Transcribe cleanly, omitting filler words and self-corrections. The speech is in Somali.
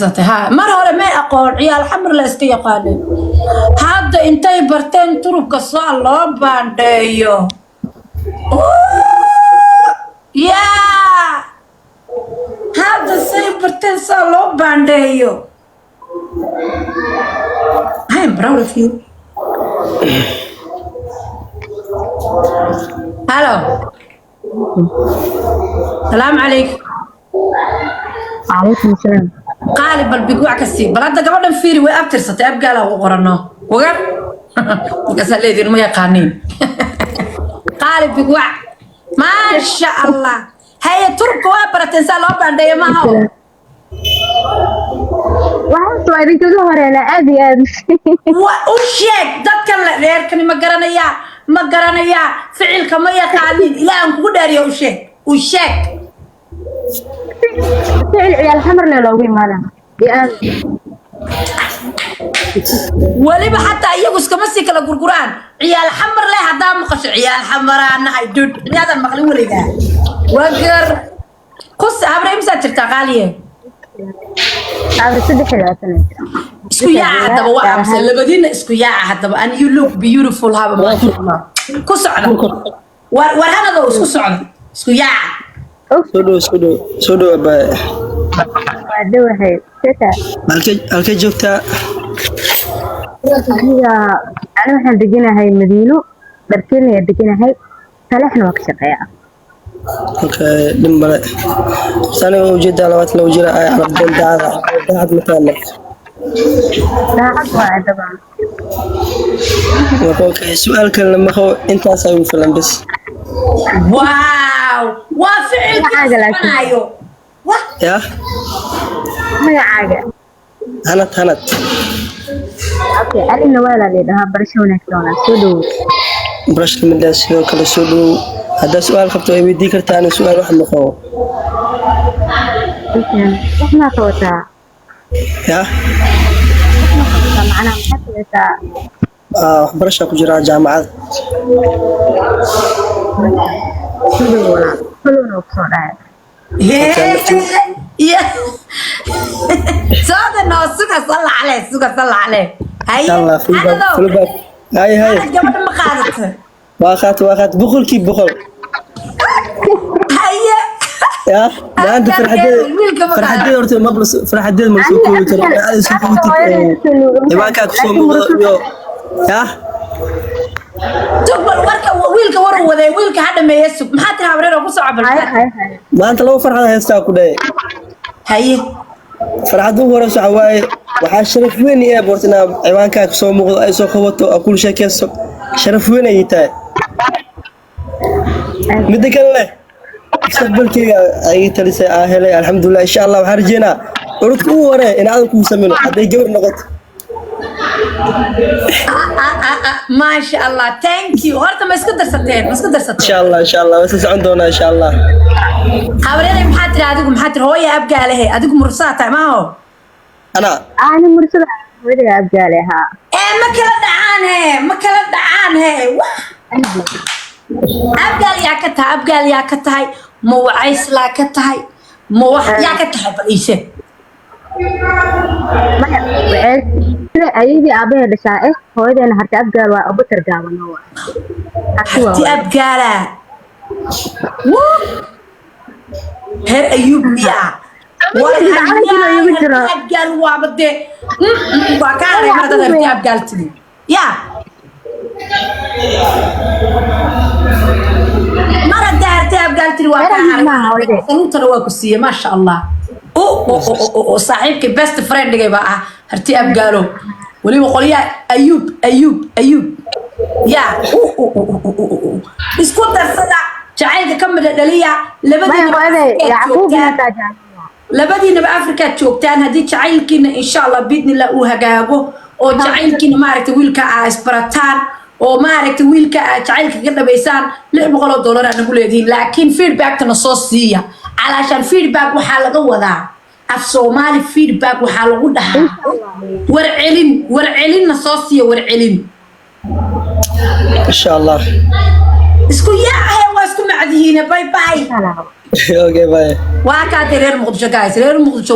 Ha, mar hore may aqoon, ciyaal Xamar la iska yaqaaneen. Hadda intay barteen turubka saa loo baandheeyo. Yaa hadda say barteen saa loo baandheeyo. I am proud of you. Hello, salaamu calaykum. Calaykum asalaam. Qaali, bal bigwac ka sii. Bal hadda gabadhan fiiri, way abtirsatay, abgaala ugu qorano wagar, markaasaa leediin ma yaqaaniin. Qaali, bigwac, maasha Allah. Haye, turubka waa barateen saa loo baandheeyo maaha? Waxaas waa idinkaga horeena aad iyo aad. Wa u sheeg dadkan la reerkani ma garanayaa, ma garanayaa, ficilka ma yaqaanin. Ilaahan kugu dhaariyo, u sheeg, u sheeg. Ficil ciyaal Xamar le loogu imaada iyo aad. Weliba xataa iyagu iskama sii kala gurguraan. Ciyaal Xamar leh haddaa maqasho, ciyaal Xamaraa nahay dud, miyaadan maqlin weligaa? Wagar kus habre, imsaad jirtaa, qaaliye? Abri 23. Isku yaaca haddaba, waa amse labadiina isku yaaca haddaba. And you look beautiful, haba, maasha Allah. Ku socda, war war hanadow, isku socda, isku yaaca. Soo dhow, soo dhow, soo dhow, abaaye. Waa dhawahay seta. Halkee joogtaa? Aniga ani waxaan deganahay Madiino, Dharkeelna deganahay, Talexna waa ka shaqeeyaa. Okay, dhib male. Sani waa ujeedaa, 22 jira ay calafdoon, daacad daacad mataa marka? Daacad waa dabcan. Marka okay, su-aal kalena ma qabo, intaas ayuu filan bas. Wow, waa ficilkii. Magacaaga laakiin. Soconaayo. Wah. Yaa? Magacaaga? Hanad, Hanad. Okay, alina waa la dhahaa. Barasho wanaagsan, walaal, soo dhawow. Barashka midaas sidoo kale, soo dhowow. Haddaa su-aal qabto way weydii kartaa, ani su-aal wax ma qabo. Wax maa qabataa? Yaa? Qabataa macnaha, maxaad qabataa? Ah, waxbarasha ku jiraa, jaamacad. Soo dhawow walaal, follow-na waa kusoo dhacay. Iyo sooda noo suga, salla caleh, suga, salla caleh. Haye. Inshallah. Hanadow. Fulback, hay hay. Hanad gabadha ma qaadata? Waa qaat, waa qaat, 100%. Haye. Yaa maanta farxadeeda Wiilka ma farxadeeda horta ma farxadeeda ma soo koobi karo. Aad soo koobtid ciwaankaa kusoo muuqdo iyo yaa. Sug bal, warka wiilka war uu waday, wiilka ha dhameeye. Sug, maxaa tiri, habreer oo ku soo cabal? Hay hay hay. Maanta laba farxad haystaa ku dhahay. Haye. Farxadda ugu horeysa waxaa waaye, waxaa sharaf weyn ii abuurtay inaa ciwaankaa kusoo muuqdo, ay soo qabato, aa kula sheekeyso, sharaf weyn ayay tahay. Midda kale leh, mustaqbalkeyga ay talisay aa helay, alxamdulilah. Insha Allah waxaan rajeynaa urudka ugu hore in aadan kuu samino hadday gabar noqoto. Ah, maasha Allah, thank you. Horta ma isku darsateen, ma isku darsateen? Insha Allah, insha Allah, waa isla socon doonaa insha Allah. Habreeray, maxaa tiri adigu? Maxaa tiri, hooya abgaalehe? Adigu mursaa tahay maaho? Anaa? Ani mursada, hooyada abgaale haa. Ee ma kala dhacaan he, ma kala dhacaan he. Wah, abgaal yaa ka tahay? Abgaal yaa ka tahay? Ma wacayslaa ka tahay? Ma wax yaa ka tahay? Bal ii sheeg. Maya, waxay sida ayadii aabahay dhashaa hooyadeena harta abgaal waa, Abutar gaaban waa, harti waa. Ti abgaala. Wuu! Heer Ayuub miyaa? War. Calankiina iigu jiro. Abgaal waaba dee waa kaa haray mar haddaad harti abgaal tidhi yaa. Mar haddaa harti abgaal tidhi, waa kaa Heer Ayuub maaha haray. Hooyadeed. Saluutana waa ku siiyey, maasha Allah. O saaxiibkay, best friend-igay baa ah harti abgaalo, weliba qolyaha Ayuub, Ayuub, Ayuub yaa. Isku darsada, jacaylka ka midha dhaliya. Maya. Labadiinaba Hooyaday Afrikaad Yacquub joogtaan. inataa jaamacada. Labadiinaba Afrikaad joogtaan. Haddii jacaylkiina insha Allah biidnillah uu hagaago oo jacaylkiina maaragtay wiilka aa isbarataan oo maaragtay wiilka aa jacaylka ka dhabaysaan, $600 aa nagu leedihiin, laakiin feedbacktana soo siiya. Calaashaan feedback waxaa laga wadaa af Soomaali, feedback waxaa lagu dhahaa warcelin. Warcelinna soo siiya, warcelin. Insha Allah. Isku yaacahe, waa isku macdihiine. Bye bye. Okay, bye. Waa kaatay reer Muqdisho, guys, reer Muqdisho.